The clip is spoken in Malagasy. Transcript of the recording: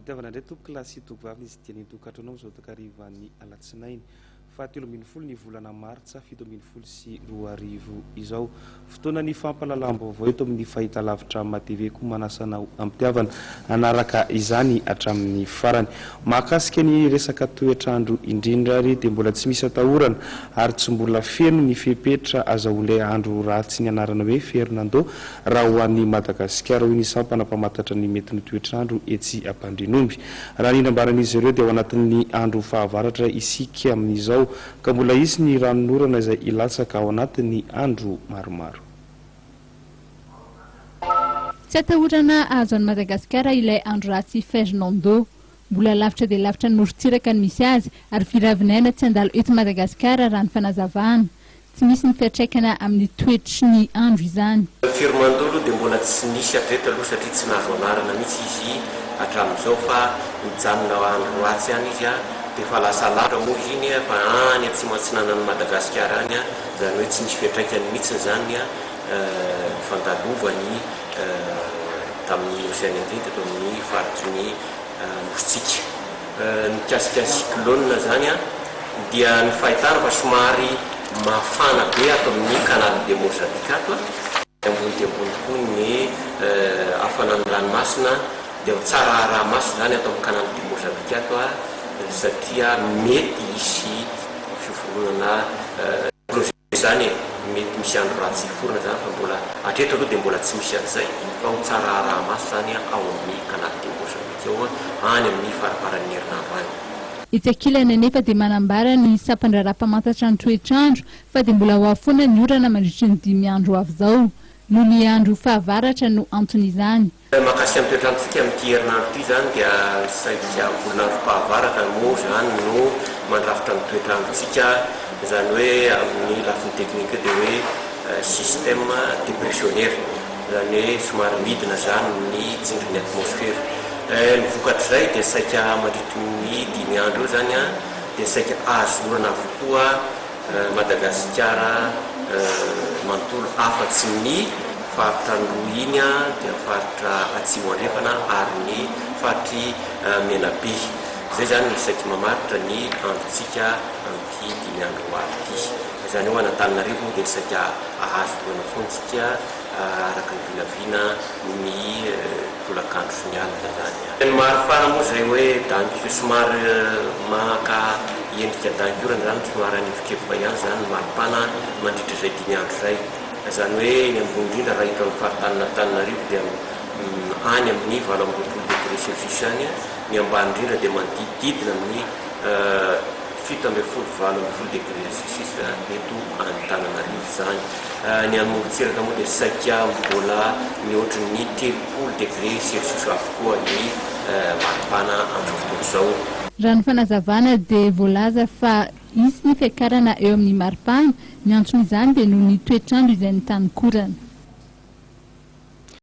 Am-pitiavana indray tompoko lahy sy tokovavy ny dia ny tokantranao amin'izao takarivan'ny alatsinainy faha 13 ny volana martsa 2017 izao. Fotoanan'ny fampahalalam-baovao eto amin'ny fahitalavitra Matv koa manasa anao am-pitiavana hanaraka izany hatramin'ny farany. Mahakasika ny resaka toetr'andro indrindra ary dia mbola tsy misy atahorana ary tsy mbola feno ny fepetra azahoan'ilay andro ratsy ny anarana hoe Fernando raha ho an'i Madagasikara, hoy ny sampana mpamantatra ny mety ny toetr'andro etsy Ampandrianomby. Raha ny nambaran'izy ireo dia ao anatin'ny andro fahavaratra isika amin'izao ka mbola hisy ny ranonorana izay hilatsaka ao anatin'ny andro maromaro. Tsy atahorana hahazo an'i Madagasikara ilay andro ratsy Fernando. Mbola lavitra dia lavitra ny morontsiraka no misy azy ary viravinaina tsy handalo eto Madagasikara raha ny fanazavana. Tsy misy ny fiantraikana amin'ny toetry ny andro izany. Firmando aloha dia mbola tsy nisy hatreto aloha satria tsy nahazo anarana mihitsy izy hatramin'izao fa mijanona andro ratsy ihany izy dia efa lasa lavitra moa izy iny fa any atsimo atsinanan'i Madagasikara any izany hoe tsy nisy fiantraikany mihitsy izany ny fandalovany tamin'ny Ocean Indien teto amin'ny faritry ny nosintsika. Ny mikasika cyclone izany dia ny fahitana fa somary mafana be ato amin'ny canal de Mozambique ato, ambony dia ambony tokoa ny hafanan'ny ranomasina dia ho tsara araha-maso izany ato amin'ny canal de Mozambique ato satria mety hisy fiforonana Izany e, mety misy andro ratsy hiforona izany fa mbola hatreto aloha dia mbola tsy misy an'izay fa ho tsara araha-maso izany ao amin'ny Canal de Mozambique ao any amin'ny faramparan'ny herinandro any. Etsy ankilany anefa dia manambara ny sampandraharaha mpamantatra ny toetr'andro fa dia mbola ho avy foana ny orana mandritry ny dimy andro ho avy izao. Noho ny andro fahavaratra no anton'izany. Mahakasika ny toetr'androntsika amin'ity herinandro ity izany dia saika volon'androm-pahavaratra moa izany no mandrafitra ny toetr'androntsika, izany hoe amin'ny lafiny teknika dia hoe système dépressionnaire, izany hoe somary midina izany ny tsindrin'ny atmosfera. Ny vokatr'izay dia saika mandritry ny dimy andro eo izany dia saika azo orana avokoa Madagasikara manontolo afa-tsy ny faritra Androy iny dia faritra Atsimo Andrefana ary ny faritr'i Menabe. Izay izany no saiky mamaritra ny androntsika amin'ity dimy andro ho avy ity. Izany hoe ho an'Antananarivo moa dia saika hahazo orana foana isika araka ny vinavina ny tolakandro sy ny alina izany. Ny maripana moa izay hoe dangy somary maka endrika dangy orana izany, somary hanevokeboka ihany izany ny maripana mandritra izay dimy andro izay. Izany hoe ny ambony indrindra raha eto amin'ny faritanin'Antananarivo dia any amin'ny 28 degré celsius any, ny ambany indrindra dia manodidididina amin'ny 17, 18 degré celsius eto Antananarivo izany. Ny any morontsiraka moa dia saika mbola mihoatry ny 30 degré celsius avokoa ny maripana amin'izao fotoana izao. Raha ny fanazavana dia voalaza fa hisy ny fiakarana eo amin'ny maripana, ny anton'izany dia noho ny toetr'andro izay nitanin-korana.